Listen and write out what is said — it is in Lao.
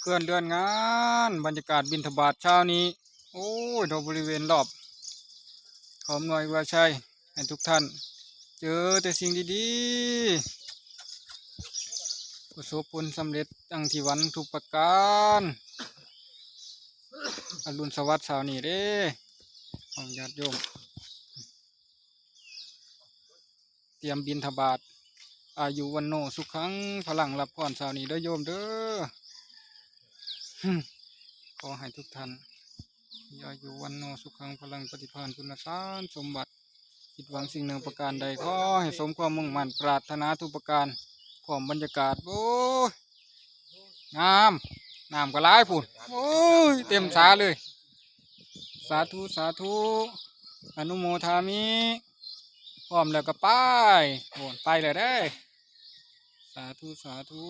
ເຄື່ອນເລື່ອນງານ ບັນຍາກາດບິນທະບາດເຊົ້ານີ້ ໂອ້ຍ ດອກບໍລິເວນລອບ ຂອມໜ່ວຍອວຍໄຊ ໃຫ້ທຸກທ່ານເຈີແຕ່ສິ່ງດີໆ ປະສົບຜົນສຳເລັດດັ່ງທີ່ຫວັງທຸກປະການ. ອະລຸນສະຫວັດເຊົ້ານີ້ເດ້ ຂອງຍາດໂຍມ ຕຽມບິນທະບາດ ອາຍຸວັນໂນສຸຂັງພະລັງ ຮັບພອນເຊົ້ານີ້ເດີໂຍມເດີ. ຂໍໃຫ້ທຸກທ່ານມີອາຍຸວັນໂນສຸຂັງພະລັງ ປະຕິພານຄຸນນະສານສົມບັດ ຄິດຫວັງສິ່ງໜຶ່ງປະການໃດ ຂໍໃຫ້ສົມຄວາມມຸ່ງໝັ້ນປາດຖະໜາທຸກປະການ. ພ້ອມບັນຍາກາດ ໂອ້ຍ ງາມ ນ້ຳກໍຫຼາຍພຸ້ນ ໂອ້ຍ ເຕັມສາເລີຍ. ສາທຸ ສາທຸ ອະນຸໂມທາມິ. ພ້ອມແລ້ວກໍໄປ ໂອ້ ໄປແລ້ວເດ້. ສາທຸ ສາທຸ.